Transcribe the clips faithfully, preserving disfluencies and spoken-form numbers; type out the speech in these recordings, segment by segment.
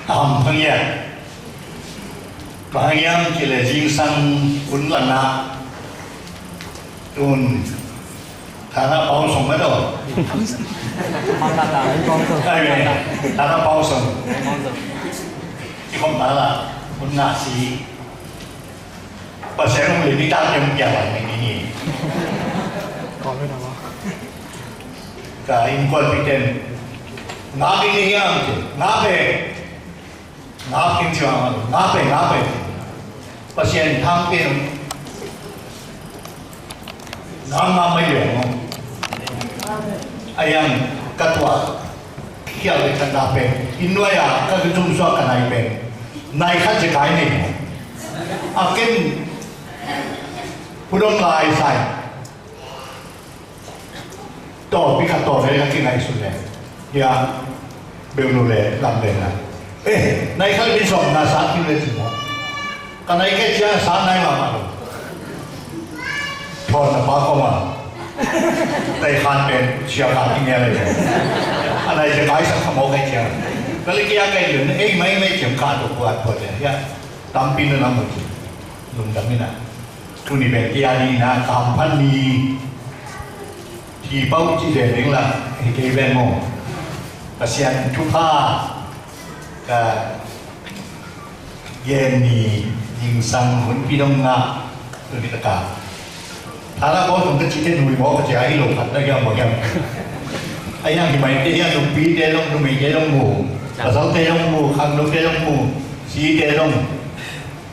Tam phang ya. Phang yam kile zingsang kun lana. Tun. Thana pau song ma to. Ai me. Thana pau song. Ki kom ta la. Kun na si. Pasian hong lim i tak ciang pia lai mai ni. Ka innkuanpihte in, ngak in hi hang ci, ngak e, ngak in ci hang, ngak e, ngak e. Pasian thang pia, ngak ngak mai leng. A yang ka tuah khial le ka na pen, inn nuai a ka zum suak ka nai pen, nai khat zekai nei. A ken pudong lai sai. Tawlpi khat tawlpi ka kingaihsun le, hia, Beunu le Lamlen a, eh, nai khat min sawm na sa kim le ci maw. Ka nai kei ciang sa nai mahmah lo. Thawn na pa kong a, tai khan pen sia ka kim le. A nai zekai sak kha maw kei ciang. Ka le kia kei le, ei mai mai ciang ka to kuat kuat le, hia. Tampi na lam mu ci. Lungdam ina. Tuni pen kia ni na kamphan ni. Hi pau ci ven ding la, hi kei ven maw. Pasian thupha ka gen ni, zingsang hun pi dong nga, tuni taka. Thana ko tong ka ci te nui maw ka ci a hi lo khat na giam maw giam. A yang hi mai te yang nupi te long, numi te long mu. Pasal te long mu, khang lo te long mu. Si te long.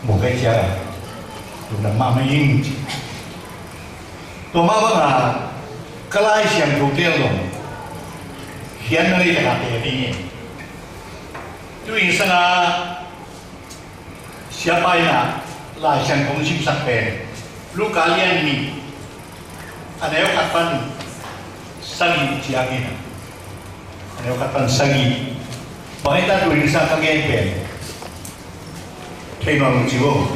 Mu kai cia. Lungdam mahmah ing. Tua mah bangah ka Lai Siangtho tel zong hian na lei takah tel ding hi. Tu-in sangah siapa in ah Lai Siangtho hong simsak pen Luka lian nih, a neu khat pan sagih ciangin ah, a neu khat pan sagih. Bang hita tu-in sangah ka gen pen thei nuam lo ci vo.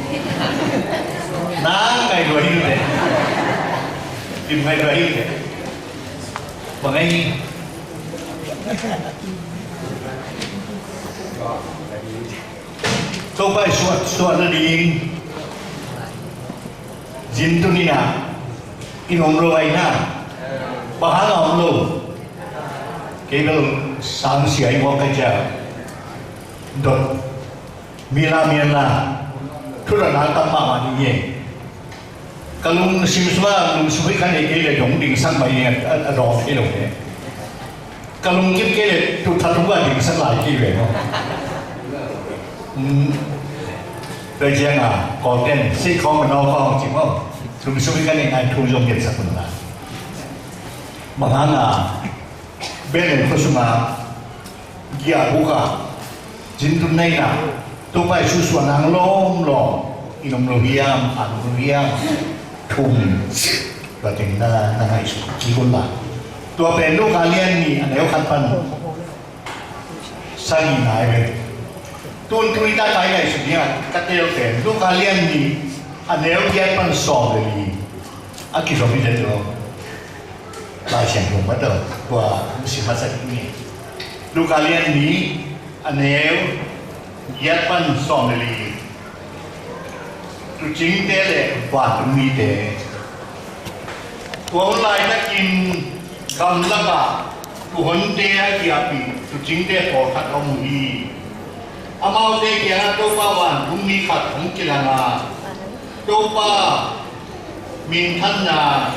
Na ngai lua hi te. Lim ngai lua hi te. Bang ngai hi. Topa i suat, suat nading zin tuni-in ah i nuam lo ai na. Bang hang a om lo. Kei bel sang sia i muak ka cia. Dot. Mi la mian la, thu la na tam mahmah ding hi. Ka lungsim sungah lungsim hoih khat nei kei leh dong dingsak mah hi a, a dawng kei lo hi. Ka lungkim kei leh thu that hong va dingsak lai kei ve maw. Um, tua ciangin Kawlte'n sitkhawng manaw khawng ci maw. Lungsim hoih khat nei ngai thu zong gensak un la. Bang hang a Bethlehem khua sungah giahbuk ah zintun neihna Topa Jesu suahna hong lawm lawm i nuam lo hiam, a nuam lo hiam? Thum. Tua teng na, na ngaihsut kik un la. Tua pen Luka lian nih a neu khat pan sagihna hi ve. Tun tuni tak a i ngaihsut ding a ka tel pen Luka lian nih a neu giat pan sawm le li a kizom hi te tua. Lai Siangtho ma tawh tua hong sim masa ding hi. Luka lian nih a neu giat pan sawm le li. Tuucingte le vantung mite. Tua hun laitakin gamlakah tuuhonte a kiahpih tuucingte pawlkhat a om uh hi. Amaute kiangah Topa vantung mi khat hong kilang a, Topa minthanna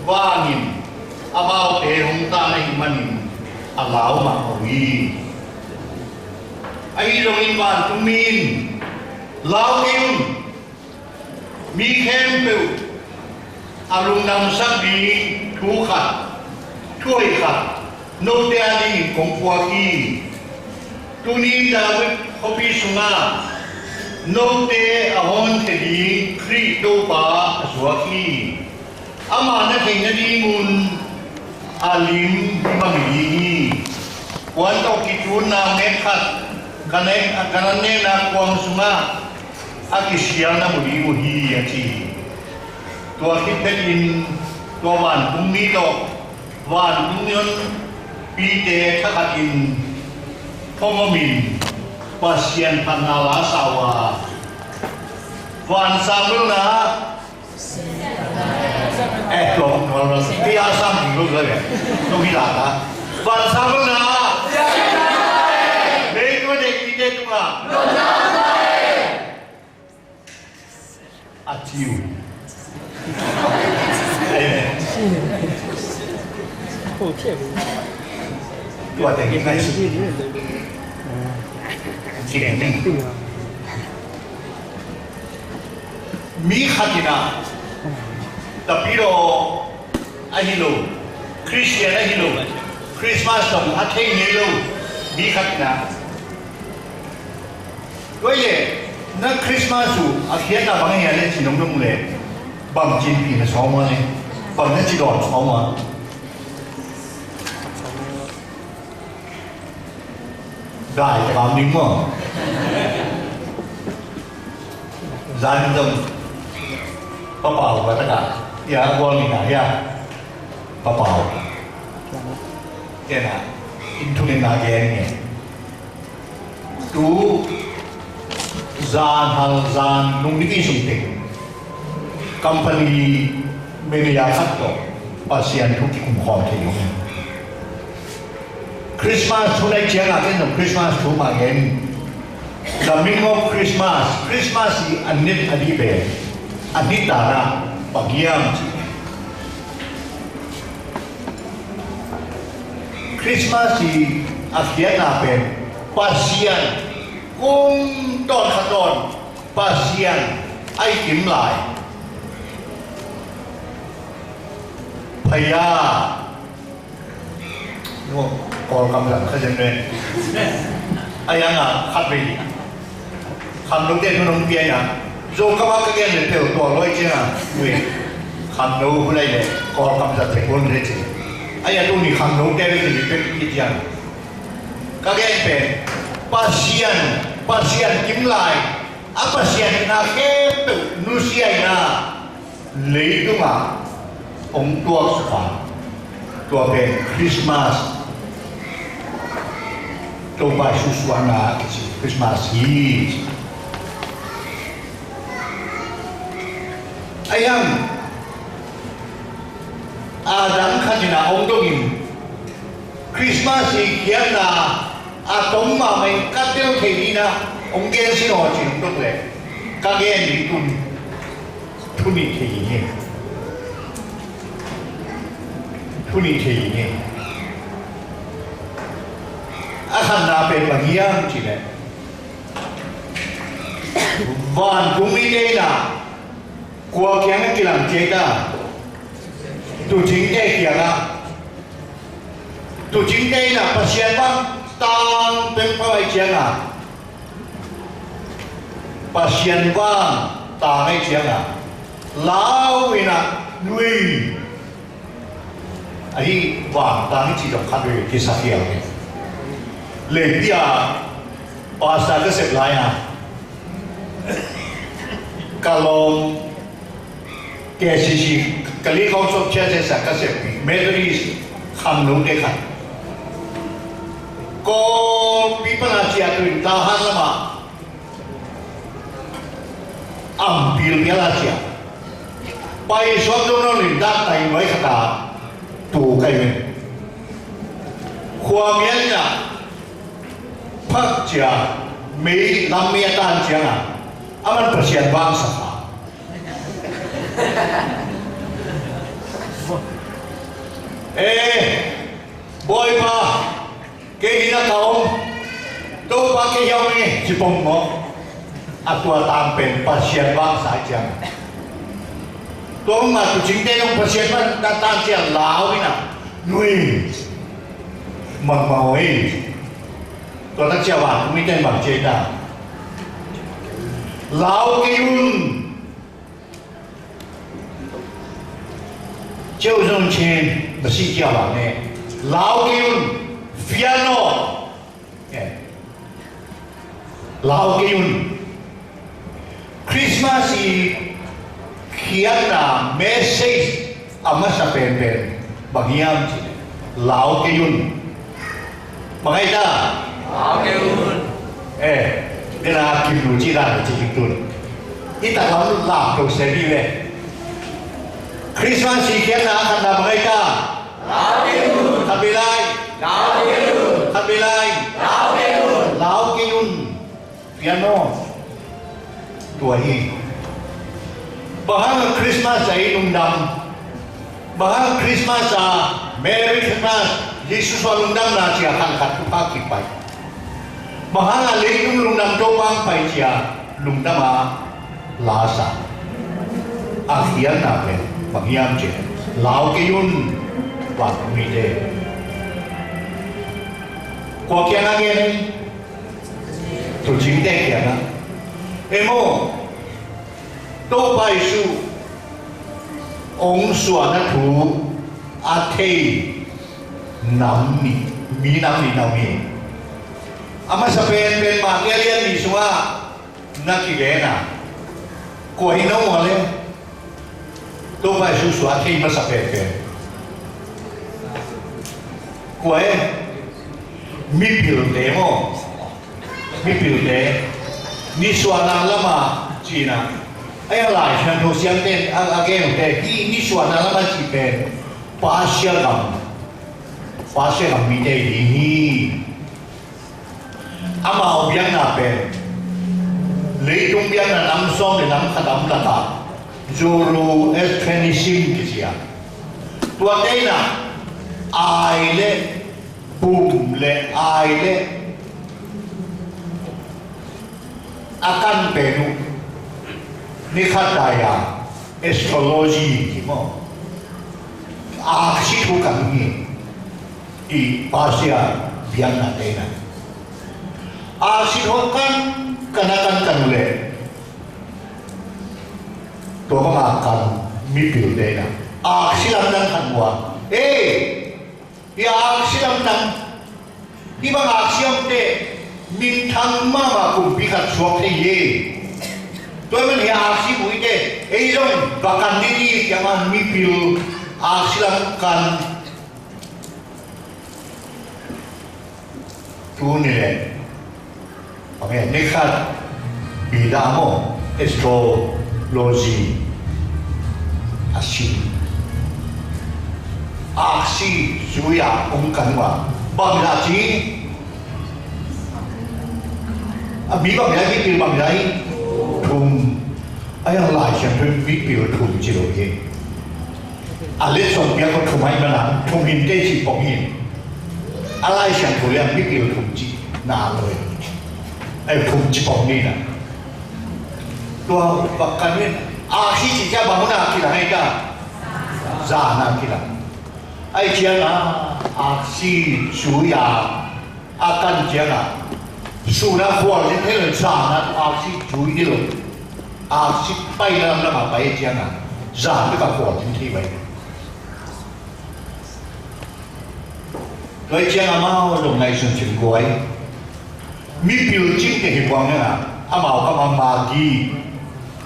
vangin amaute hong tan ahih manin a lau mahmah uh hi. Ahi zongin vantungmi in, "Lau kei un, mi khempeuh a lungdamsak ding thu khat, thu hoih khat note a dingin kong puak hi. Tuni David khuapi sungah note a hawmkhia ding Khrih Topa a zuak hi. Amah na theih nadingun a lim hi bang hi ding hi. Puan tawh kitun naungek khat, Kanaan, Kanaan nekna kuang sungah a kisial na mu ding uh hi," a ci hi. Tua khit phetin tua vantungmi tawh vantungmi honpite thakhatin thong omin, Pasian phatna la sa uh a, van sang bel na. Eh, tua, tua, tua, tua, tua, sang bel na. Tua hi la ta. Van sang bel na. Leitung a deih mite tungah. A ci uh. Amen. Tua teng hi ngai. Ci teng teng. Mi khat in a, tapidaw ahi lo, Christian ahi lo, Christmas tawh a thei ngei lo mi khat in a, tua hi leh na Christmas uh a khiatna bang hi a leh ci nong nong leh, bang cinpih na sawm a leh, bang na ci dawn sawm a. Dai takam ding maw? Zan zong Pa Pau ka taka, ya, gual ni na, ya. Pa Pau. Kena in thu ni na gen ni. Tu zan hal zan nung ni ki sung teng company manager khat tawh Pasian thu kikum khawm thei uh. Christmas thu nai ciangah ken zong Christmas thu mah gen. The meaning of Christmas, Christmas i a net a dih pen a nitana bang hiam ci. Christmas i a khiatna pen Pasian kum tawn khat tawn Pasian a i kim lai. Phaya Kawlkam zat kha zen ve. A yang a khat vei. Khamno te nun hong pia ya. Zo ka ba ka gen le peuh tua loi cia. Ui. Khamno hu lai le Kawlkam zat te kun le ci. A ya tu ni khamno te le ci le peuh ki cia. Ka gen pen Pasian, Pasian kim lai. A Pasian na khempeuh nusia ina. Leitungah hong tuak sukha. Tua pen Christmas, Topa i susuahna a kici Christmas hi. A hiam a dang khat in a hong dongin Christmas i khiatna a tong mahmah in ka tel thei dina hong gen sin aw cin hong dong leh ka gen ding tun. Thu nih thei hi. Thu nih thei hi. A khatna pen bang hiam cih leh vantung mite in a kua kiangah kilang ciai ta? Tuucingte kiangah. Tuucingte in a Pasian bang tang pengpau ai ciangah Pasian vang tang ei cianga lau ina nui ahi vang tang i ci dong khat vei kisak hial ni. Leipi a pastor ka sep lai a ka lawm K C C, Kali Council of Churches a ka seppi Methodist khangnote khat. Kawlpi pana ciah tuin Tahan lamah ampil piala ciah pai suak dongdong in dak tai nuai khata tu kai men. Khua mial ina phak cia mei lam mei a tan cianga a man Pasian vang sakha. Eh, Bawipa, kei hina ka om. Topa kei hiau ni ci pong maw? A tua tang pen Pasian vangsa ciang. Tua ma tu cingte nong Pasian vang ta tang ciang lau ina nui. Mang mau ei. Tua tak cia vang mi ten bang cia ta. Lau kei un. Ceu zong chin na si kia bang ne. Lau kei un. Fiano. Lau kei un. Christmas i khiatna message a masa penpen bang hiam ci. Lau kei un. Bang ai ta? Lau kei un. Eh, Ina kim lu ci dan ci ding tun. I taklam lam to se bi ve. Christmas i khiatna a khatna bang ai ta? Khat bei lai. Khat bei lai. Lau kei un. Piano. Tua hi. Bang hang a Christmas a i lungdam? Bang hang a Christmas a Merry Christmas, Jesu sua lungdamna ci a khat khat thupha kipai? Bang hang a leitung lungdam Topa hong pai ci a lungdam a la sa? A khiatna pen bang hiam cih leh, lau kei un, vantung mite. Kua kiang a gen hi? Tuucingte kiangah. Ei maw, Topa Jesu hong suahna thu a thei nam nih, mi nam nih na om hi. A masa penpen Matthai a lian nih sungah na kigen a, kua hi na om uh a leh? Topa Jesu suah a thei masa penpen kua e? Mipilte maw? Mipilte. Nisuahna lamah cihna. Ei, a Lai Siangtho siamte in a, a gen uh teh, hih nisuahna lamah cih pen Persia gam, Persia gam mite ding hi. Amau biakna pen leitung biakna nam sawm le nam khat a om lakah Zoroastrianism kici a, tuate in a ai le bum le ai le a kan pen uh ni khat dai a astrology ci maw, aksi thu kan hi. I Persia biakna te in a aksi thu kan, kan a kan kan uh leh, tua bang a kan mipilte in a aksi lamdang kan uh a, ei, i aksi lamdang, i bang aksi om teh minthang mahmah kumpi khat suak thei hi. Tua ahih manin i aksi mu hi teh ei zong va kan ding hi, tiang a mipil aksi lam kan. Tuni leh, okay, ni khat, bida maw, astrology a sin, aksi zui a hong kan uh a, bangzah ci? A mi bangzah, mipil bangzah? Thum. A, Lai Siangtho in mipil thum ci lo hi. A letsong piak ko thum ahih manin thum hi inteh ci pong hi. A Lai Siangtho leh mipil thum ci na lo hi. Ei, thum ci pong ni na. Tua bang kan in, aksi cih ciang bang hun a kilang ei ta? Zan a kilang. Ahih ciangin aksi zui a a kan ciangin, sun a khual ding thei lo, zan a aksi zui ding lo. Aksi paina lamdang a pai ciangin zan bek a khual ding thei pai. Tua ciangin amau zong ngaihsun cing guai. Mipil cingte hi buang in a, amau kam a magi,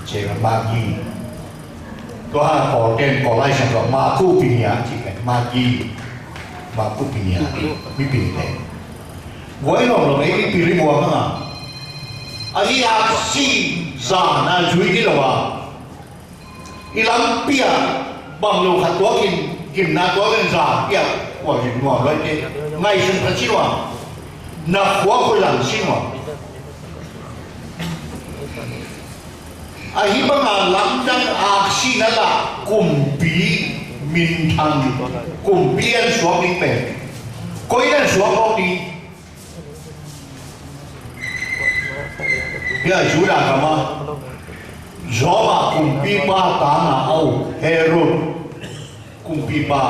ciangin magi. Tua hang a Kawlte'n Kawl Lai Siangtho ah Makupinia ci pen, magi, Makupinia, mipilte. Guai lawmlawm ei mipil i buang hang a, a hi aksi zan a zui ding lo a, i lampi ah bang lo khat tuak in, gimna tuak in zan piak, kua gim nuam lo ei teh, ngaihsun pha ci nuam, na khua khua zan ci nuam. Ahi banga lamdang aksi na lah kumpi minthang, kumpi lian suak ding pen koi in suak awk ding? Hia Judah gam a Roma kumpipa tang a au Herod kumpipa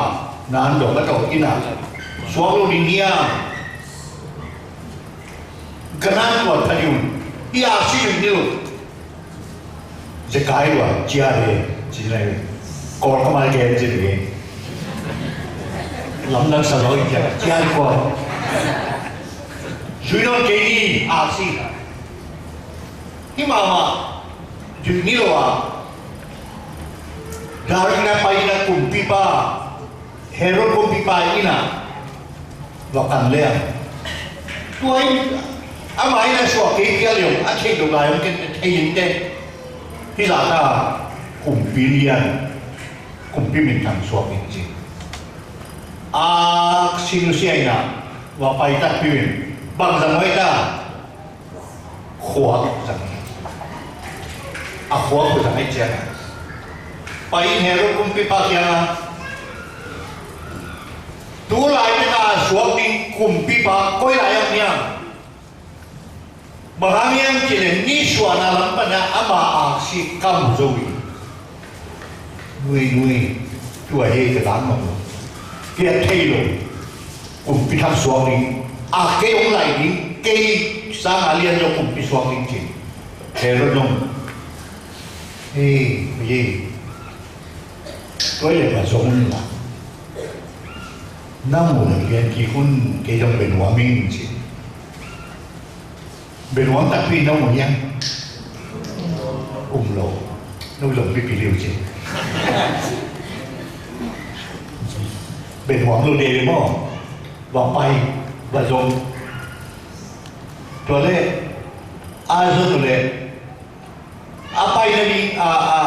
nan dong a tawh inn ah suak lo ding hiam? Ka nan tuat pha ding un. Hih aksi zui ni lo. Zekai lua cia he ci lai. Kawl ka mal gen ci lai. Lamdang sa lo i cia cia hi kua. Zui nawn kei ni aksi. Hih mahmah zui ni lo a, Darius na pai in a kumpipa, Herod kumpipa inn ah va kan leng, tua in Amah in a suak kei phial hi ung, a theih loh lai ung, ken thei ing teh. Hih zah ta kumpi lian, kumpi minthang suak ing ci. Aksi nusia in ah va pai takpi in bang zang uh ai ta? Khuak zang hi. A khuak uh zang ahih ciangin pai in Herod kumpipa kiangah, tu laitak a suak ding kumpipa koi lai ah om hiam? Bang hang hiam cih leh nisuahna lam pan ah ama aksi kam zo hi. Nuai, nuai, tua hi ka dang mah lo. Hiah thei lo. Kumpi thak suak ding, a kei hong laih ding, kei sang a lian lo kumpi suak ding ci. Herod zong, hei, hei, tua hi leh va zong un la. Na muh leh lian kik un, kei zong bia nuam ing ci. Bia nuam takpi na um uh hiam? Um lo. No zong mipil hi uh ci. Bia nuam lo ding hi maw. Va pai, va zong. Tua leh a zong tua leh a pai nading, a, a,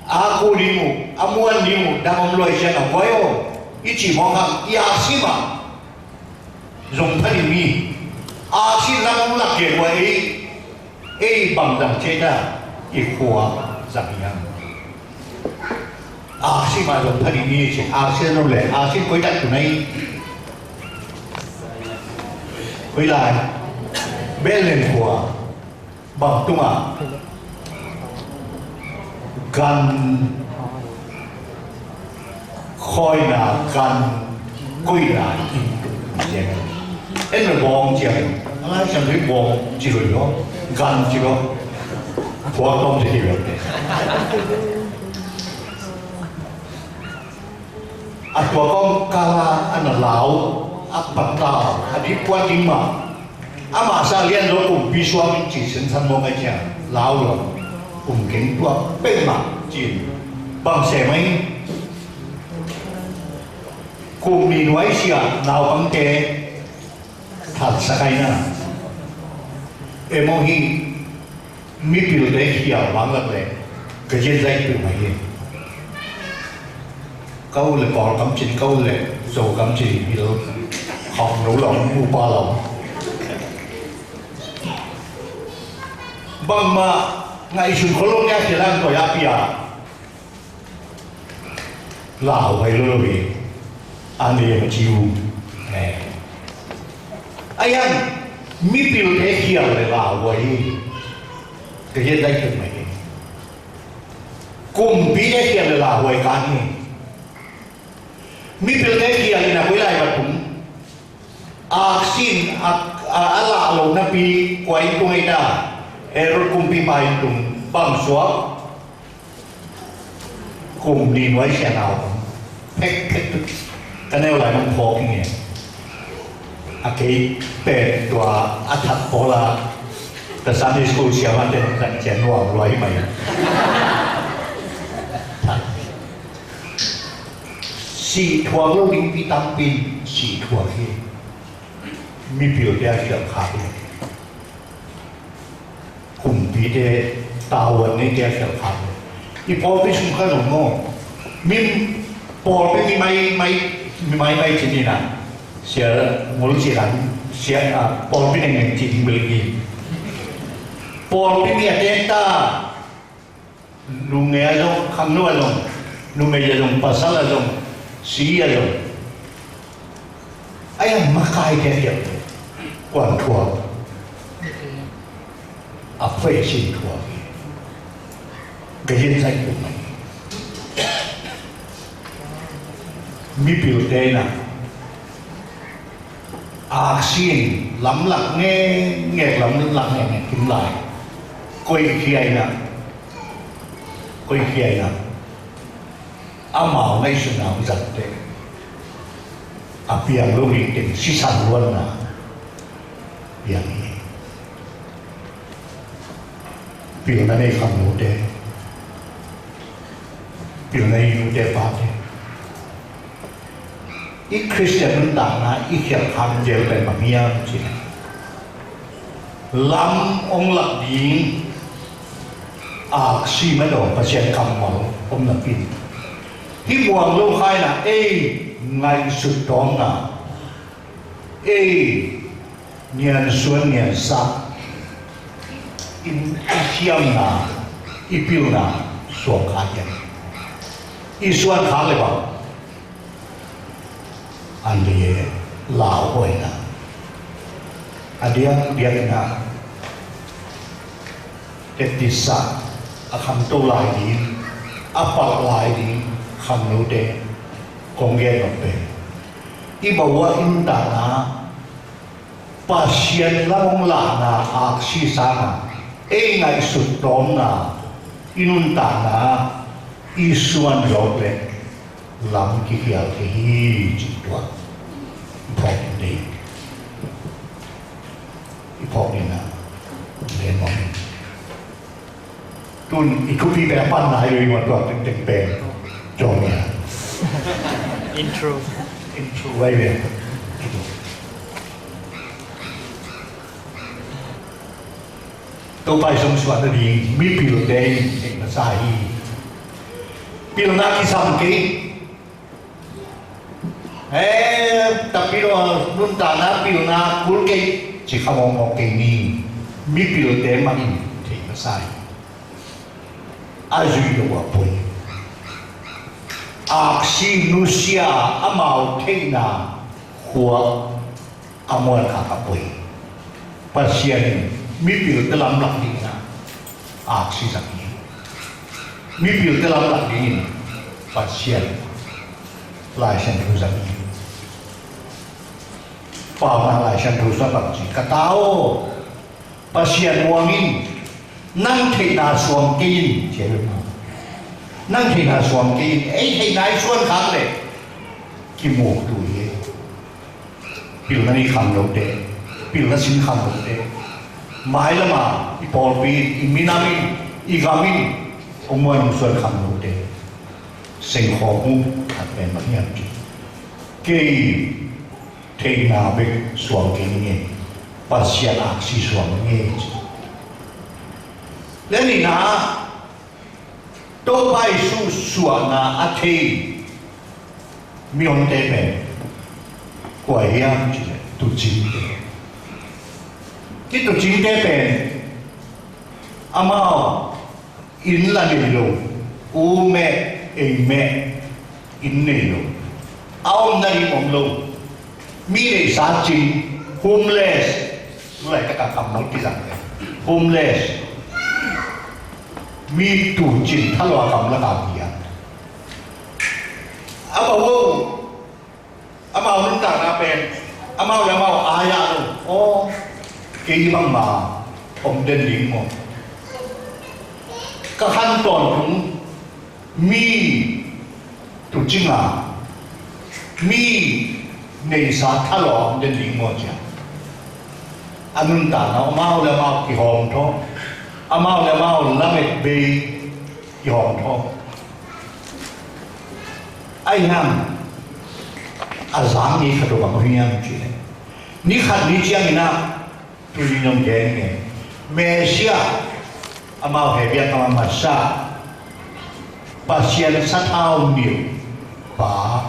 a kuh ding uh, a muan ding uh dang om lo ahih ciangin, guai aw, i cih mawk hang, i aksi mah zong pha ding hi. Aksi in lam hong lak kei uh a, ei, ei bang zang ci ta? I khuak zang hi hang. Aksi mah zong pha ding hi ci. Aksi zong leh, aksi koi tak tu nai? Koi lai? Bethlehem khua. Bang tungah? Gan khawina, gan koihna in tung ciang. En mah bawng ciang. A lai siam ding bawng ci lo hi lo. Gan ci lo. Khuak tawm ci hi lo. A tua kawmkal ah a na lau, a patau, a dipkuat ding mah. Amah sa lian lo kumpi suak in ci sensan mawk ahih ciang lau lo. Kum keng tua peuhmah ci-in bang sem ahi? Kum nih nuaisiah naupangte thatsak ahi na. Emaw hi. Mipilte khial vanglak leh ka zianzaih peuhmah hi. Ka u leh Kawlgam cin, ka u leh Zogam cin, hil khawm lo lo, upa lo. Bangmah ngaihsun khol lo nia, khial ang koi a pia. Lauhuai lo lo hi. A nei a maciu. Eh. A hiang mipilte khial le lauhuai hi. Ka hian dai tuk mai hi. Kumpite khial le lauhuai kan hi. Mipilte khial in a koi lai vat tung. Aksi in a, a, a lah lo napi kua in tung ei ta? Herod kumpipa in tung. Bang suak? Kum nih nuai sian au. Phek phek phek. Ka neu lai nong phawk ing e. A kei pen tua a that pawl a ka Sunday school siamah ten kan cian nuam luai mai. Sih thuak lo ding pi tampi sih thuak hi. Mipilte a khial khak hi. Kumpite, tavuan neite a khial khak hi. I pawlpi sung kha zong maw, mi pawlpi mi mai mai, mi mai mai ci ni na. Sia ngol ci dan sia, a, pawlpi neng neng ci ding bel hi. Pawlpi mi a teng ta. Nungei a zong, khangno a zong, numei a zong, pasal a zong, si a zong. A hiang makai diakdiak kuan thuak. A phuai sin thuak hi. Ka hian zai tuk mai. Mipilte na. Aksi in lamlak ngekngek, lamlak ngekngek kim lai. Koih khia in ah, koih khia in ah, amau ngaihsutna hong zat teh a piang lo ding teng sisan luanna piang hi. Pilna nei khangnote, pilna nei nute pate, i Khristian nuntakna i khialh khak zel pen bang hiam cih leh, Lam hong lak ding aksi mah tawh Pasian kammal om napi in, hih muang lo khaina ei ngaihsut tawmna, ei niansuan niansak in i thiamna, i pilna suang kha hiam? I suan khak le bang? An le lau hoihna, a diang biakna, teptisa, a khangto lai ding, a palh lai ding khangnote kong gen nop pen, i bawah i nuntakna Pasian lam hong lahna aksi sangin ei ngaihsut tawmna, i nuntakna i suan zawk leh lam kikhial thei hi, cih tua i phawk ding, i phawk ding a, le mawng. Tun i thupi pen a pan nai lo i, mah tua tengteng pen. Jong ia. Intro. Intro vai ve. Topa i sung suah nading mipilte in theih masa hi. Pilna kisam kei. Eh, tapi lo nuntakna pilna kul kei, ci kha mawkmawk kei ni. Mipilte mah in theih masa hi. A zui lo a poi. Aksi nusia amau theihna khuak a muan kha a poi. Pasian in mipilte lamlak dingin aksi zang hi. Mipilte lamlak dingin Pasian Lai Siangtho zang hi. Paunak Lai Siangtho sung bang ci, ka ta aw, Pasian muang in, nang theihna suang kei in, ci a hi maw. Nang theihna suang kei in, ei theihna i suan khak leh kimuktu hi. Pilna nei khangnote, pilna sin khangnote, mailam a i pawlpi in, i minam in, i gam in hong muan hong suan khangnote sengkhawm uh khat pen bang hiam cih, kei theihna bek suang kei ning e, Pasian aksi suang ning e, ci. Le nihna, Topa Jesu suahna a thei mihonte pen kua hiam cih leh tuucingte. Hih tuucingte pen amau inn la nei lo, u meh, ei meh, inn nei lo, a omna ding om lo, mi neihsa cing, homeless, tu laitak a kammal kizang le homeless, mi tuucing thalawh a kammal a kizang. A bawh Amau nuntakna pen amau le amau a ya lo. Aw, kei bangmah om den ding maw? Ka khan tawntung mi tuucing a, mi neihsa thalawh om den ding maw, ci a. A nuntakna amau le amau kihawmthawh, amau le amau lamet bei kihawmthawh. Ahi hang a zang ni khat uh bang ahi hiam cih leh, ni khat ni ciangin ah, tuni nong gen nge, Messiah, amau he biakam a masa, Pasian sathau nilh pa,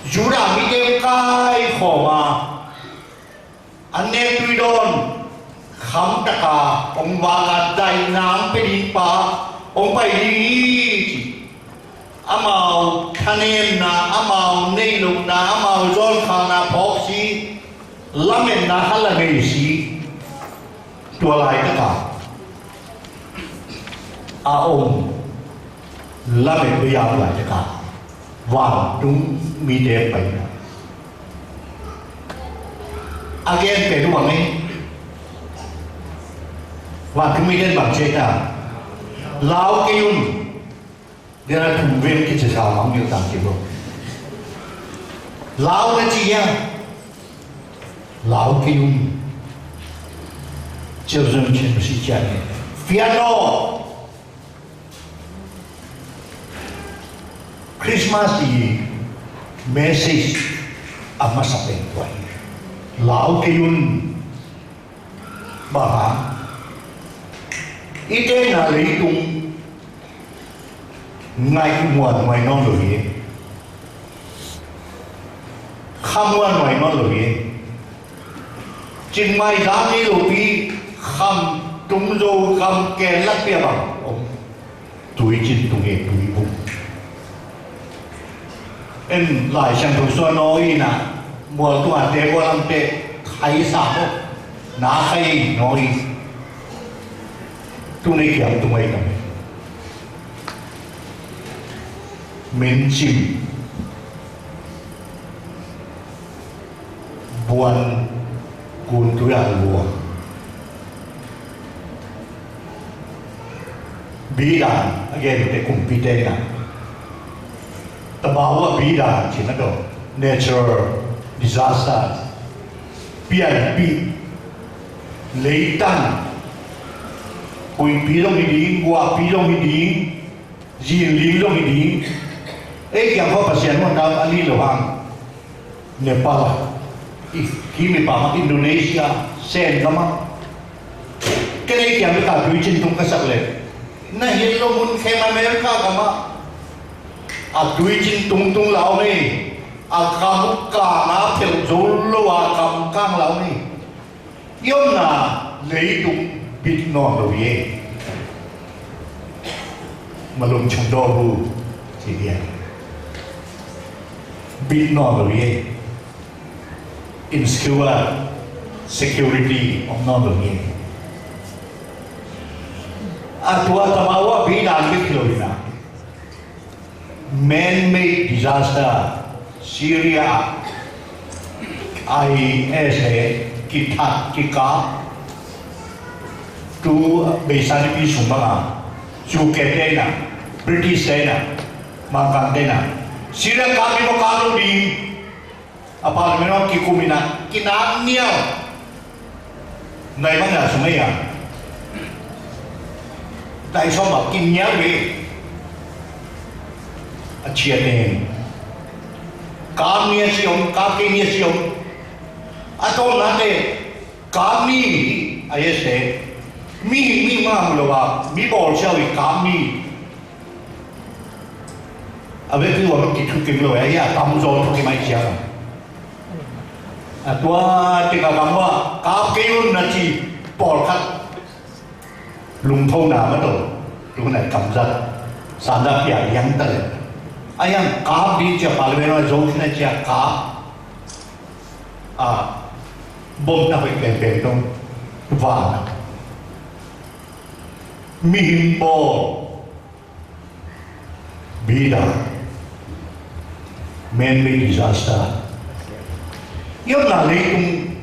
Judah mite kaikhawm a, an nek tui dawn, khamtaka hong vak a, daihna hong pia ding pa hong pai ding hi, ci. Amau thanemna, amau neih lohna, amau zawnkhakna phawk si, lametna khat la nei si. Tua laitaka a om lamet bei a om laitaka vantung mite paina a gen pen uh bang hi. Vantung mite in bang ci hiam? Lau kei un. Dena thum veng kici sa mang mil tang kilo. Lau na ci hiam? Lau kei un. Jerusalem Chin Masi Chiang Fian aw. Christmas i message a masa pen tua hi. Lau kei un. Bang hang? I tenna leitung ngaih muanhuai nawn lo hi. Kha muanhuai nawn lo hi. Cingmai zang ni lopi kham tung zo kam ken lak pia bang om. Tui cin tung e, tui bung. En Lai Siangtho suan aw ina mual tunga te bual lamte khai sa mo. Na khai naw i. Tuni kiam tung ai tam. Min cim. Buan kun tui a luang. Bidan a gen te kumpite na. Tabau a bidan cina do. Natural disasters. Pianpih. Leitan. Huipi zong hi ding, guahpi zong hi ding. Zinling zong hi ding. Ei kiang khaw Pasian muan tam a li lo hang. Nepal ah, i, hi mi pang ah Indonesia, Sen lam ah. Ken ei kiang bek a tui cin tung ka sak leh. Na hi lo mun khen America gam ah. A tui cin tung tung lau ni. A kam kang a phel zo lo a kam kang lau ni. I omna leitung bit nawn lo hi. Malum chung daw bu ci hi. Bit nawn lo hi. Insecure, security om nawn lo hi. A tua tamau a bidan bit lo hi na. Man-made disaster, Syria, I S A, kithat, kikap, tu beisa nipi sung banga, U K te na, British te na, Mangkang te na, Syria kap ni mo kap lo ding. A parliament hong kikum in a, kinak nial. Nai bang a sung ei a. Nai sawm a kinial ve. A ciat ne. Kap ni a ci om, kap kei ni a ci om. A tawpna te, kap ni hi a, yes te. Mi, mi ma mu lo a, mi bawl sia ve kap ni. A vekpi ua lo kithukim lo e, a tamzaw thukim ai ciang. A tua tika kam ua kap kei un na ci pawlkhat lungthona ma to. Tuna kamzat sanda pia yang ta le. A yang kap di cia parliament ua zo kina cia kap. A bom na hoi pengpeng tong va. Mihing bawl. Bidan, man-made disaster. I omna leitung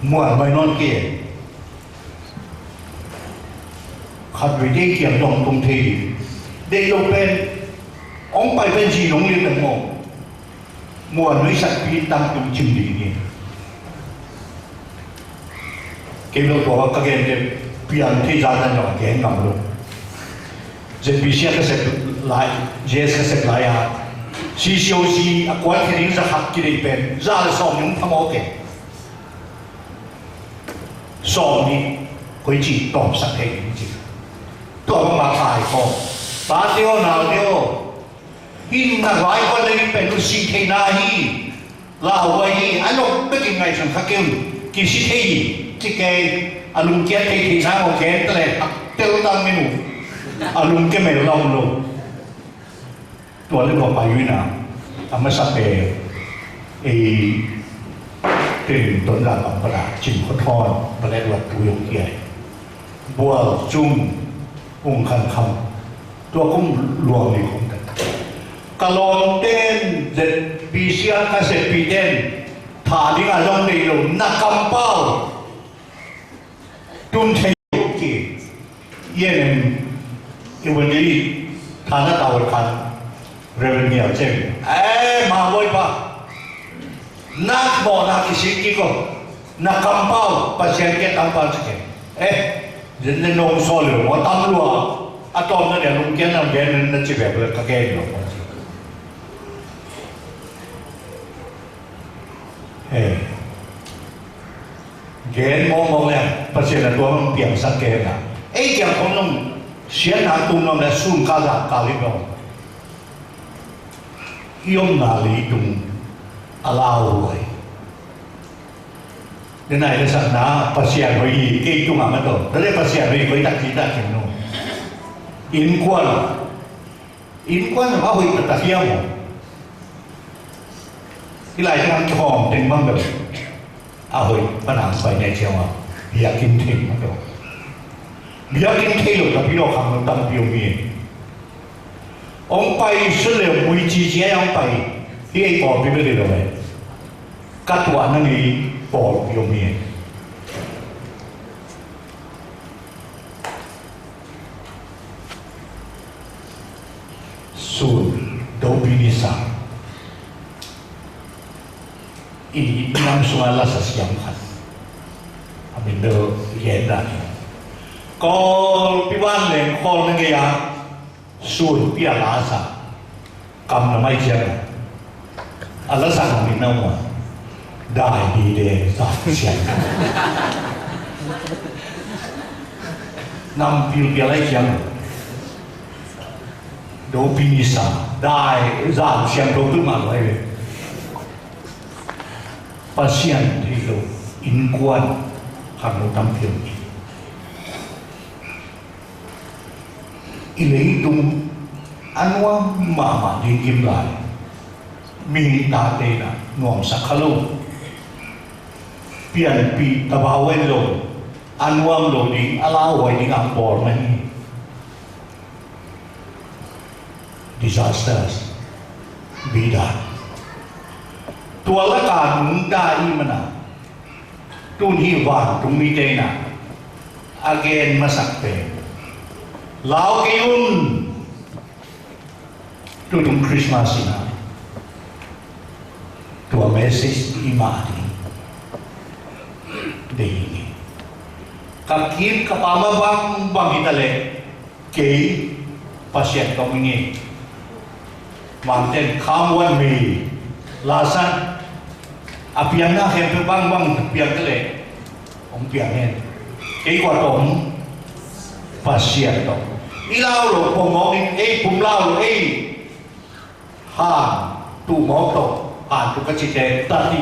muanhuai nawn kei. Khat vei deih kiam dong tung thei. Deih lo pen hong pai pen zi nong lian dong maw. Muanhuai sakpi tangtung cim ding hi. Kei bel tua ka gen te piang thei zan zan zong gen ngam lo. Z B C a ka sep lai, J S ka sep lai a, C C O C a kuat khe ding za khat kideih pen za le sawm ning thamawh ke. Sawm nih koi ci tawmsak thei ding ci. Tua bang ma kai ko. Pa te aw, nau te aw. Hih na vai kua na pen uh si theihna hi. Lauhuai hi, a lawk bekin ngaihsun kha kei un. Kisi thei hi, ci kei, a lungkiat thei theihna aw kei ta le, a tel tang min uh. A lungkia mel lau lo. Tua le tua pai uh ina, a masa pen, ei, ten ton la kam pala, cin khot hon, pala tua tu yong kiai. Bual cung, ung khan kham. Tua kum luang ni kum ta. Ka lawmten Z B C a ka seppiten tha dinga zong nei lo na kampau. Tum thei lo ki. Yen em i wani tha na ta wal khan. Reverend Nial Ceng. Eh, ma boy pa. Nak bo na kisik kiko. Na kampau Pasian ke kampau cike. Eh, zen le nong so le mo tam lua. A tom na dia nong kian na gen na ci be ka gen lo. Eh. Gen mawkmawk leng Pasian a tua hong piangsak kei na. Ei kiang khong nong siatna tung nong le sun kal zan kal hi nong. I omna leitung a lauhuai. Denai le sakna Pasian hoih hi kei tungah mah tawh. Tua le Pasian hoih hoih tak ci tak kei nong. Innkuan Innkuan a hoih taktak hiam maw? Hih lai teng thawng teng bang bel a hoih panang pai ne ciang a biakinn thei mah tawh. Biakinn thei lo tapi lo khang lo tampi om hi. Hong pai sut le mui cici a hong pai hi ei pawlpi bel hi lo eh. Ka tuahna ngei pawlpi om hi. Sun, Dopini sa. I nam sunga lasa siam khat. A min do yen da. Kol pi wan leng kol na ngeia. Sun pia lasa. Kam na mai ciang. A la sang min na ma. Dai di de sa siam. Nam pil pia lai ciang. Dopini sa. Dai zan siam do tu ma lai. Pasian thei lo. Innkuan. Khang lo tam pil. I leitung a nuam mahmah ding kim lai. Mihing tate na nuamsak kha lo. Pianpih tabau en lo. A nuam lo ding a lauhuai ding ang bawl na hi. Disasters. Bida. Tua laka nungta i mana. Tun hi vantung mite na a gen masak pen lau kei un. Tutung Christmas ina tua message i mah ding dei ni. Ka kim ka pama bang bang hita le kei Pasian tawh i ngei. Mangten kham wan mi lasan a piang na khem pe bang bang piang te le ong piang hen. Kei kua tawh Pasian tawh i lau lo pom mawk in ei pum lau lo ei. Han tu mawk tawh han tu ka cite tati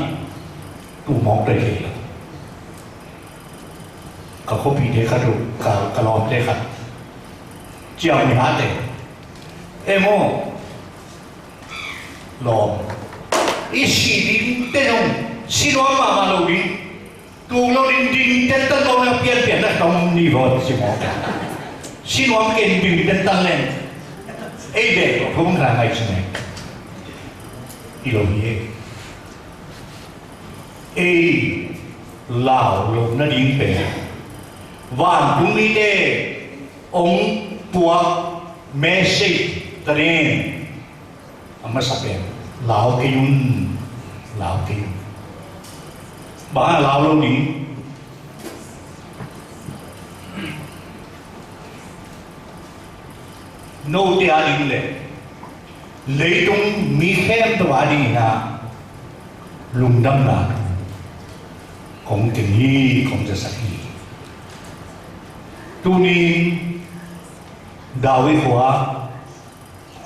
tu mawk tawh i kei lo. Ka khuapite khat uh ka, ka lawmte khat ciam ni hate. Em aw lawm i si ding te nong si nuam mahmah lo ding. Tung lo ding ding ten tan lo na pian pian na tong ni lo si mawk. Si nuam ken ding ten tan leng. Ei bek lo thum kha ngai si ngai. I lo hi ei. Ei lau lo nading pen vantung mite ong puak message ka nen a masa pen lau kei un, lau kei un. Bang a lau lo ding. Note a ding le leitung mi khempeuh a dingin ah lungdamna kong teng hi, kong zasak hi. Tunin David khua,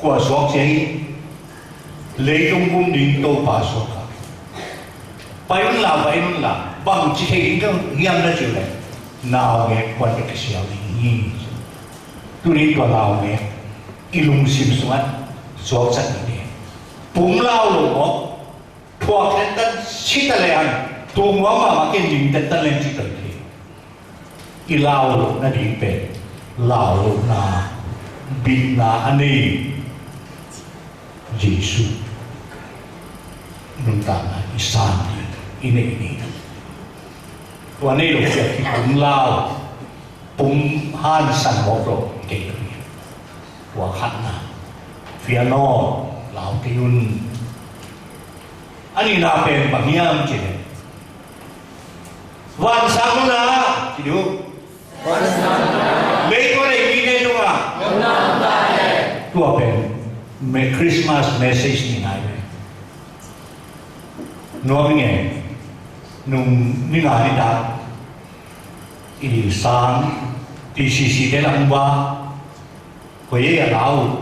kua suak cia hi, leitung kum ding Topa suak a. Pai un la, pai un la, bang ci thei ding ka hiam na ci le naungek kuan ka kisial ding hi. Tunin tua naungek i lungsim sungah suaksak ding hi. Pum lau lo maw? Thuak tentan sita le an tung nuam mahmah ken ding tentan len ci tawh hi. I lau loh nading pen lau lohna bitna a nei Jesu nuntakna i san ding i neih ni. Tua nei lo ciah i pum lau pum hansan mawk lo kei lo hi. Tua khatna fian aw lau kei un. A nihna pen bang hiam cih leh vansang nunah ci duh. Leitung a nei mite tungah tua pen Christmas message ni ngai ve. Nuam i ngen nung ni nga ni ta I sang T C C te lam ba, koi ei a lau.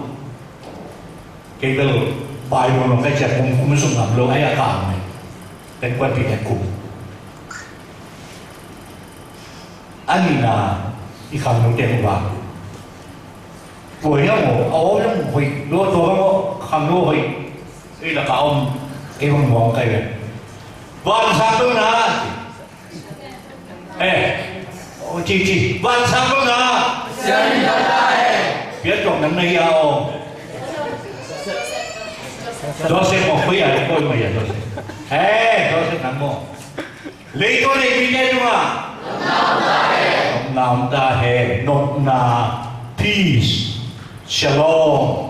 Kei bel Bible long kai ciat kum kum sung ngam lo ai a kang mai. Ten kuan pi ten kum. A nihna i khangno te hong ba. Koi a maw, a aw long hoih lo tua bang aw khangno hoih. Ei lak a om, ei bang muang kai ve. Van sang lo na. Eh, oh, ci, ci. Van sang lo na. Sian in ta ta he. Pian tuak nang na hi a om. Joseph maw, koi a, koi mai a Joseph. Eh, Joseph nang maw. Leitung a deih mite tungah nopna om ta he. Nopna, peace, shalom.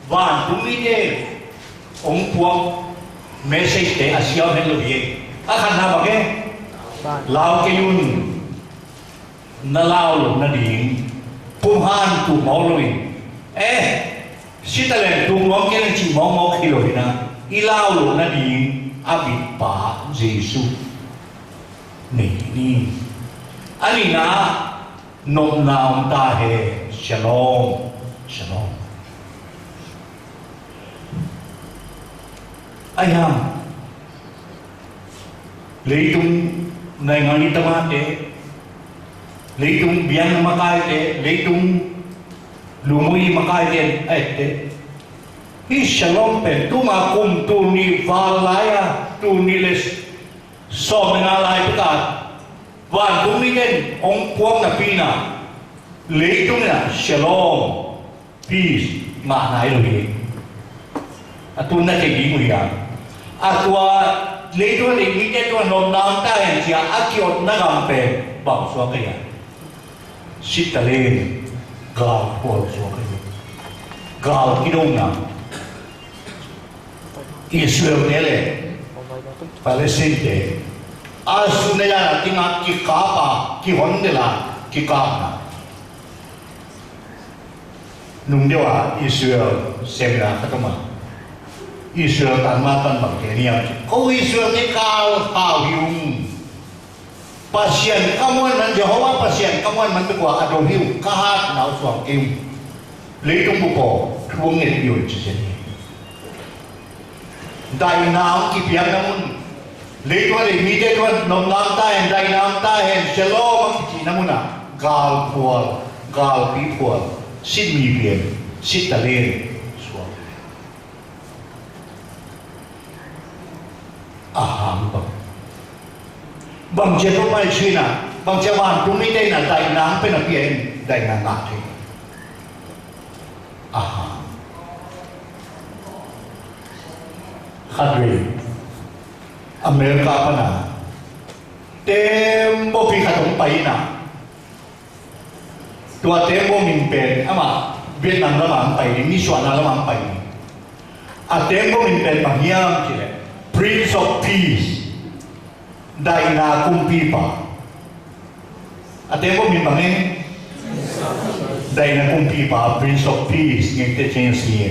Vantung mite hong puak message te a siam hen lo hi. A khatna bang e? Lau kei un. Na lau loh nading pumhan tum mawk lo in. Eh, sitaleng tum mawk kei leng cih mawkmawk hi lo hi na. I lau loh nading a bitpa Jesu nei ni. A nihna, nopna om ta he. Shalom, shalom. Ahi hang leitung naingan i tamate, leitung biang makaite, leitung lungui makaite a ette, hih shalom pen tuma kum tul nih val lai-a, tul nih le sawm le nga lai pek a vantung mite in hong puak napi in ah, leitung in ah shalom, peace ngah nai lo hi. A tun na thei ding uh hi a. A tua leitung a deih mite tungah nopna om ta hen ci-a a ki-otna gam pen bang suak ka hi a? Sitalin, galphual suak ka hi. Gal kidona. Israel te le Palestine te a sun a, a ding a kikap a, kihon del a, kikapna. Nung deuh a Israel seminar khat om a, Israel tan ma pan bang gen hiam cih, ko Israel te kal hau hi ung. Pasian ka muan man, Jehovah Pasian ka muan man bek ua a do hi uh, ka hatna uh suang kei uh. Leitung bup aw, thu hong nget hi uh ci zen hi. Daihna hong kipiakna mun, leitung a deih mite tungah nopna om ta hen, daihna om ta hen, shalom hong kicihna munah galphual, galpi phual, sitmi pian, sitalent suang. A hang bang, bang ciat tawh pai suina, bang ciat vantung mite in a daihna hong pia napi-a in daihna ngah thei. A hang. Khatvei America pana tembaw pi khat hong pai ina, tua tembaw min pen amah Vietnam lamah hong pai ding, nisuahna lamah hong pai ding. A tembaw min pen bang hiam cih leh Prince of Peace, daihna kumpipa. A tembaw min bang e? Daihna kumpipa, Prince of Peace, ngekte ceng a si e.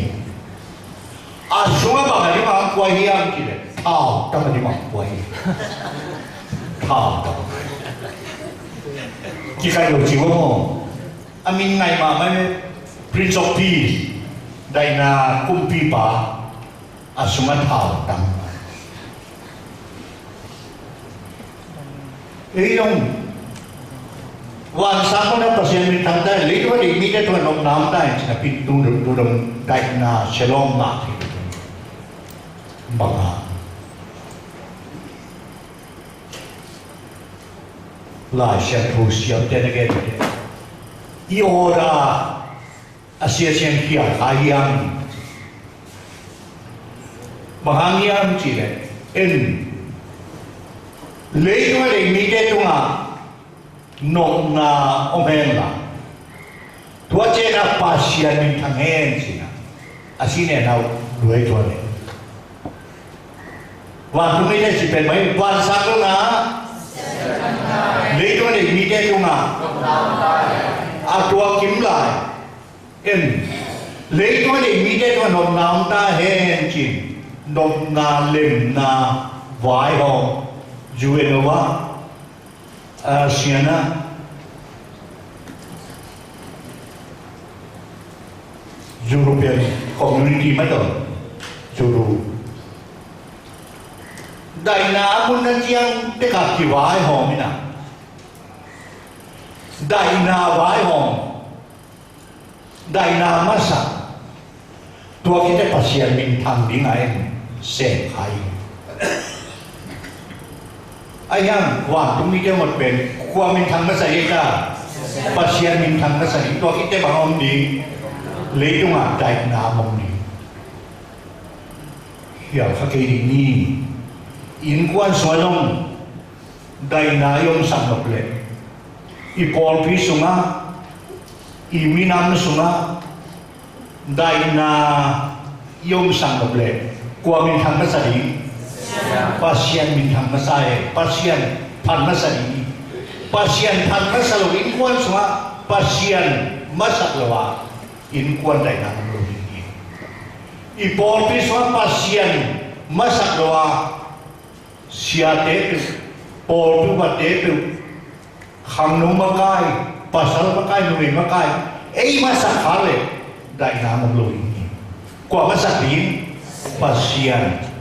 A sungah bang a ding a hong kuai hiam cih leh thau tam a ding a hong kuai hi. Thau tam. Kikaih lo ci uh maw. A min ngaih mahmah e, Prince of Peace, daihna kumpipa. A sungah thau tam. Ei zong vansang munah Pasian min thang ta hen, leitung a deih mite tungah nopna om ta hen ci napi in tu dong tu dong daihna shalom ngah thei bang a. Lai Siangtho siamte na gen te i order a sia siang khia kha hiam? Bang hang hiam cih leh en, leitung a deih mite tungah nopna om hen la, tua ciang a Pasian min thang hen ci-in a, a si nen hau duai tua ne. Vantung mite ci pen mai, vansang lo na, leitung a deih mite tungah a tua kim lai en, leitung a deih mite tungah nopna om ta hen ci-in, nopna lemna vai hong U N O ah Asian ah European Community mah tawh Euro daihna a mun na ciang tekah kivaihawm in ah, daihna vaihawm, daihna masak, tua khit teh Pasian minthang ding a en sem kha hi. Ahi hang vantung mite mawk pen kua minthang masa hi ta? Pasian minthang masa hi. Tua khit teh bang om ding? Leitungah daihna om ding. Hial kha kei ding ni. Innkuan sungah zong daihna i omsak nop leh, i pawlpi sungah, i minam sungah daihna i omsak nop leh, kua minthang masa ding? Pasian minthang masa e. Pasian phat masa ding. Pasian phat masa lo innkuan sungah Pasian masak lo a, innkuan daihna om lo ding hi. I pawlpi sungah Pasian masak lo a, siate peuh, pawlpi upate peuh, khangno makai, pasal makai, numei makai, ei masak kha leh daihna om lo ding hi. Kua masak ding? Pasian.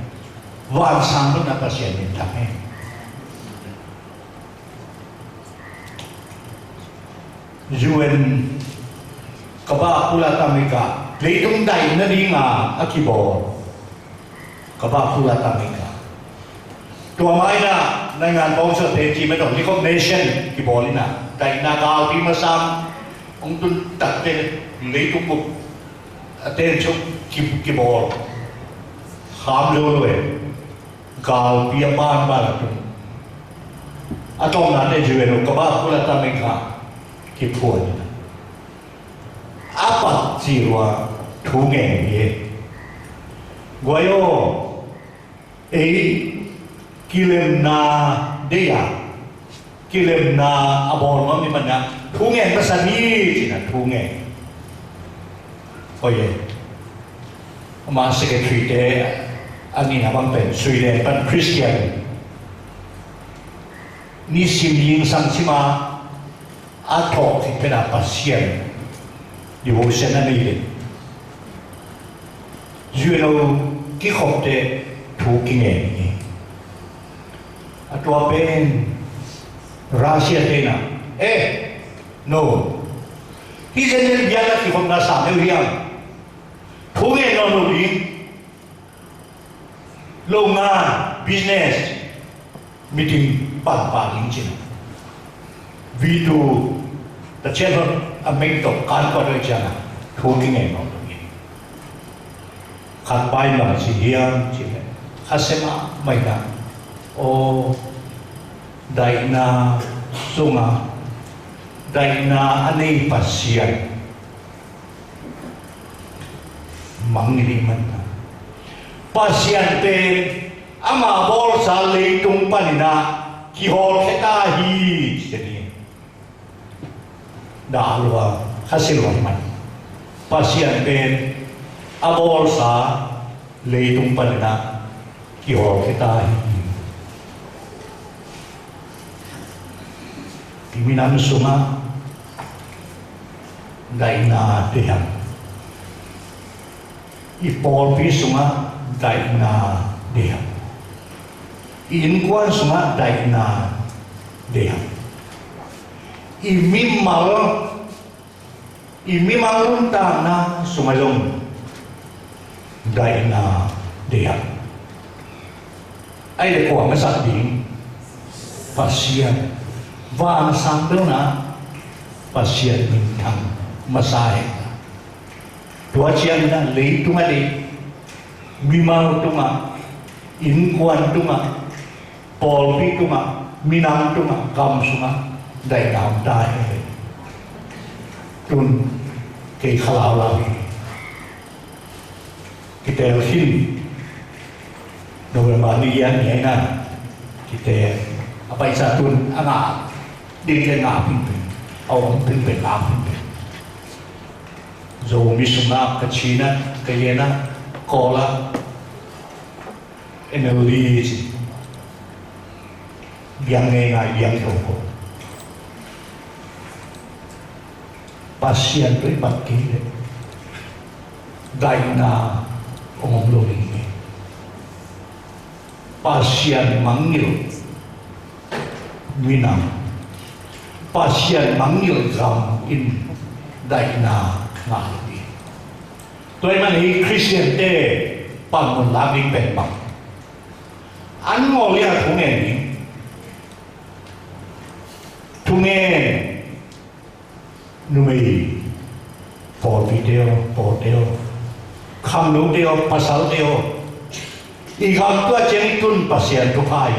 Vansang bek na Pasian minthang hi. U N, Kabah Pula Tamika, leitung daih nadinga a kibawl Kabah Pula Tamika. Tua mah in ah naingan bawngsalte ci mah tawh recognition kibawl in ah, daihna galpi masang hong tun takteh leitung bup a ten suk ki, kibawl kham lo lo e. Galpi a banban a tun, a tawpna teh U N O Kabah Pula Tamika kiphuan in ah, a pat ci lua thu ngen hi. Guai aw, ei kilemna deih a, kilemna a bawl nuam i hih manin ah thu ngen masa ni, ci-in ah thu ngen. Oi e, ama secretary te a nihna bang pen Sweden pan Christian, nisim zingsang cih mah a thawh khit pen ah Pasian devotion a nei den. U N O kikhop teh thu kingen hi. A tua pen Russia te in ah, eh, no, hih zenzen biakna kikhopna sang deuh hiam? Thu ngen nawn lo ding. Lo ngan, business meeting pan pah ding ci-in, V two, Pasian hon a meng tawh kan pah deuh ciangin thu kingen nawn lo ding. Khat pa in bang ci hiam cih leh, khasia mahmah in ah, aw, daihna sungah daihna a nei Pasian mang ni ding man. Pasian pen ama bawlsa leitung panin ah kihawlkhia ta hi, ci-in ah, dah lua, khasia lua hi man. Pasian pen a bawlsa leitung panin ah kihawlkhia ta hi. I minam sungah daihna deih hiam? I pawlpi sungah daihna deih hiam? I innkuan sungah daihna deih hiam? I mimal, i mimal nuntakna sungah zong daihna deih hiam? Ahih leh kua masak ding? Pasian. Vansang bek na Pasian minthang masa hi. Tua ciangin ah leitung a deih, mimal tungah, innkuan tungah, pawlpi tungah, minam tungah, gam sungah daihna om ta hen. Tun kei kha laulau hi. Kiteel khin, November ni giat ni ahi na, kiteel. A paisa tun a ngah ding le ngah pingping, a om pingping, ngah pingping. Zomi sungah, Kachin ah, Kayin ah, Kawl ah, N L D ci, biang ngeingai, biang thoko. Pasian tawh i bat kei leh daihna hong om lo ding hi. Pasian mangngilh minam, Pasian mangngilh gam in daihna ngah lo ding hi. Tua ahih manin Khristiante panmun lak ding pen bang? An ngawl in a thu ngen ding. Thu ngen. Numei, pawlpite aw, pawlte aw, khangnote aw, pasalte aw, i gam tua ciang i tun Pasian thupha hi.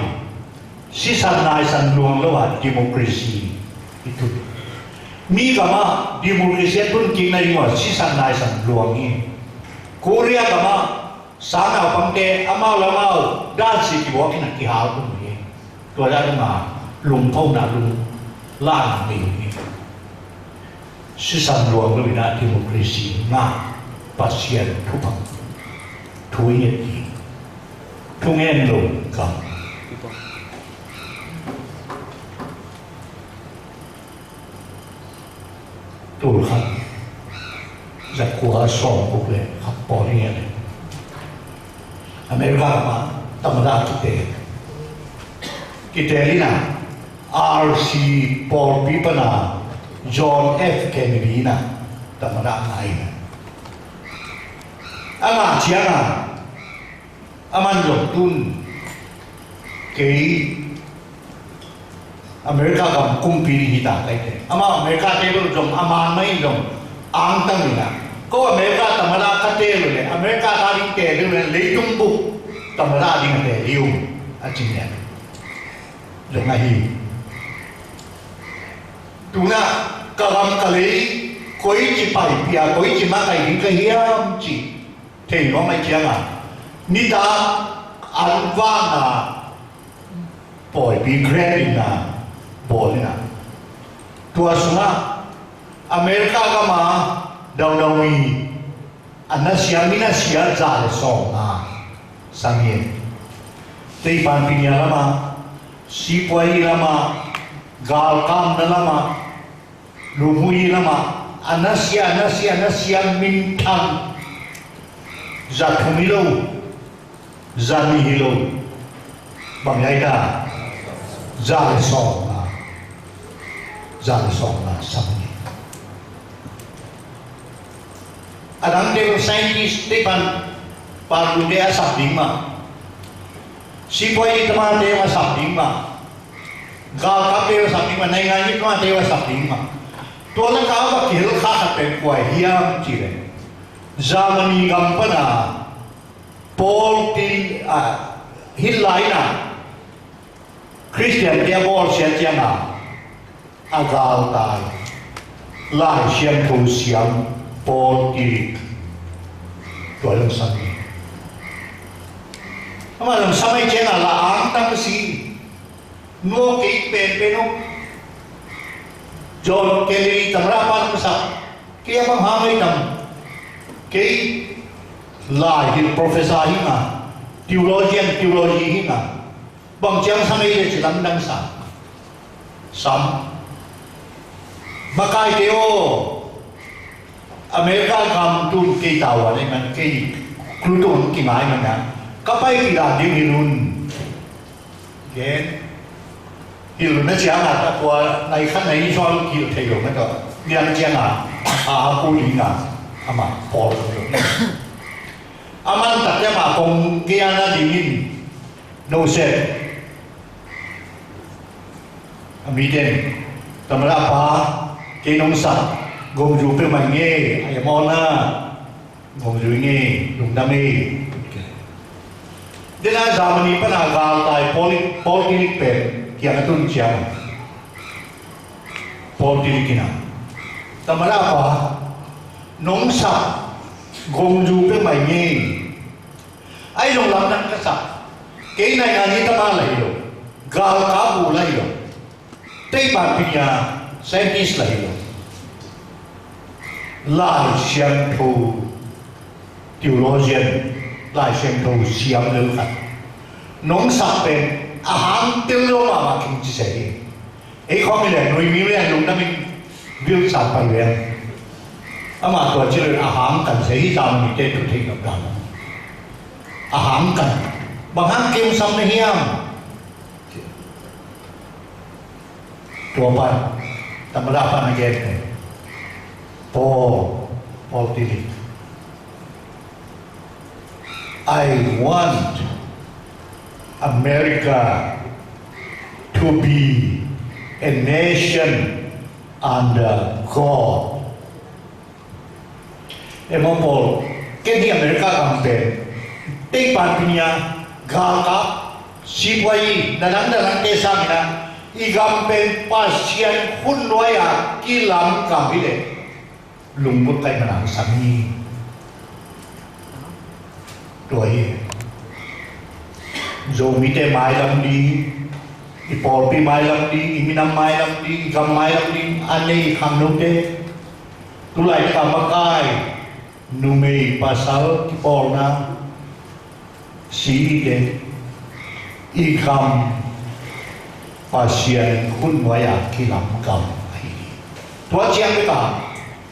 Sisan naisan luang lo a democracy i tun. Mi gamah democracy a tun kik na hi maw, sisan naisan luang hi. Korea gamah sang naupangte amau le amau dansi kibuak in a kihal tung hi. Tua dan a lungphona lunglaanna nei hi. Sisan luang lo in a democracy ngah, Pasian thupha thu i nget hi. Thu ngen lo gam. Tul khat zakua sawmguk le khat pawl hi a, America gam ah tamada kiteel, kiteel in a, R C pawlpi pan a John F Kennedy in a tamada ngah hi. A ngah ciang a, aman zong tun kei America gam kumpi ding hi ta ka hi teh. Amah America te bel zong a man mah in zong angtang in a, ko America tamada ka teel uh leh, America ta ding teel ding uh leh, leitung bup tamada ding a teel hi ung, a ci hi a. Zong ahi. Tu-in a ka gam ka lei koici paipih a, koici makaih ding ka hiam cih thei nuam ahih ciang a, nitak an vakna pawipi grant in a bawl in a, tua sungah America gam a daudau mi a nasia, mi nasia za le sawmnga sam hi. Teipanpi nia lam ah, sipuai lam ah, galkapna lam ah, lumuhi lam ah, a nasia, a nasia, a nasia minthang za thum hi lo, za nih hi lo. Bang hi ai ta? Za le sawmnga. Za le sawmnga sam hi. A dangte bel scientist te pan, panlute a sap ding mah. Sipuai diplomate a sap ding mah. Galkapte a sap ding mah, naingan diplomate a sap ding mah. Tua lakah a kihel kha khat pen kua hiam cih leh, Germany gam pan a Paul Til, a, Hitler in a Khristiante a bawlsia ciang a, a galtai Lai Siangtho siam Paul Tillich, tua lam sam hi. Amah lam sam ahih ciang a la angtang si. Nuam kei penpen uh. John Kennedy tamada pa lam sam. Kei a bang hang ei tam. Kei lai hi, professor hi nga. Theologian, theology hi nga. Bang ciang sam ei le ci lamdang sam. Sam. Makaite aw. America gam tun kei tavuan ei man kei. Klutung kingai man na. Ka pai kila ding hi lun. Gen. Hilh na ciang a, a kua nai khat nai nih sual hilh thei lo na tawh. Niang ciang a, a, a ku ding a, amah pawl lo. A man tak ciang a kong gei a na ding in, no set. A mi ten, tamada pa, kei nong sak, gomzu peuhmah ing e, a yam aw na. Gomzu ing e, lungdam e. Dena Germany pana galtai Paul, Paul Tillich pen kiang a tun ciang. Paul Tillich in a, tamada pa, nong sak, gomzu peuhmah ing e. Ahi zong lamdang ka sak. Kei naingan hi tama la hi lo. Galkap bu la hi lo. Teipanpi nia scientist la hi lo. Lai Siangtho theologian, Lai Siangtho siam lel khat nong sak pen a hang tel lo mahmah khin ci se hi. Ei khawm hi leh nui mi leh lungdam in vilsan pai leng. Amah tua ci lo in a hang kan sia hi, Zomite thu theih loh dan. A hang kan. Bang hang kiumsam na hiam? Tua pan, tamada pan a gen pen, Paul, Paul Tillich, "I want America to be a nation under God." Emaw Paul, ken hi America gam pen, tei panpih ni a, galkap, sipuai, na dang na dangte sangin ah, i gam pen Pasian hun nuai-a kilam gam hi leh, lungput kai manang sam hi. Tua hi. Zomite mailam ding, i pawlpi mailam ding, i minam mailam ding, i gam mailam ding a nei khangnote, tulaitak a makai, numei pasal kipawlna, si i te, i gam Pasian hun nuai-a kilam gam ahi hi. Tua ciang bek a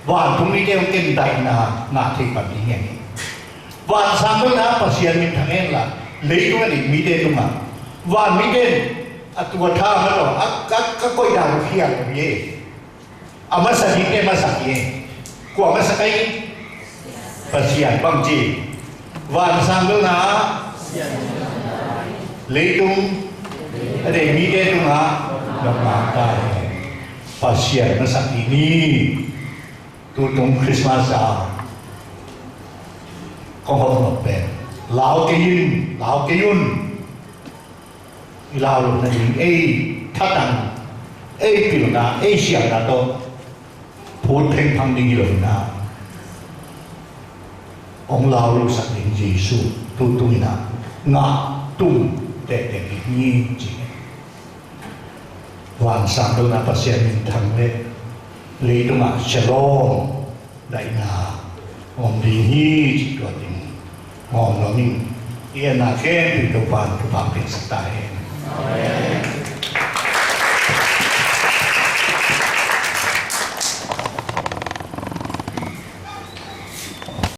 vantung mite hong ken daihna ngah thei pan ding hi. Vansang bel na Pasian minthang hen la, leitung a ding mite tungah, van mite in a tua tha mah tawh a ka, ka koih dan uh khial uh hi. A masa dingte masak hi. Kua masak ahi? Pasian. Bangci? Vansang bel na, leitung a deih mite tungah dong mangkai. Pasian masak ding hi. Tutung Christmas a kong hopnop pen, lau kei in, lau kei un. I lau loh nading ei thatang, ei pilna, ei siamna tawh phut phengphang ding hi lo in ah, hong lau lohsak ding Jesu tutung in ah ngah tung tehteh ding hi, ci. Vansang bel na Pasian minthang leh leitungah shalom, daihna om ding hi, cih tua ding. Ngawm nuam ing. I etna khempeuh Topa'n thupha piaksak ta hen.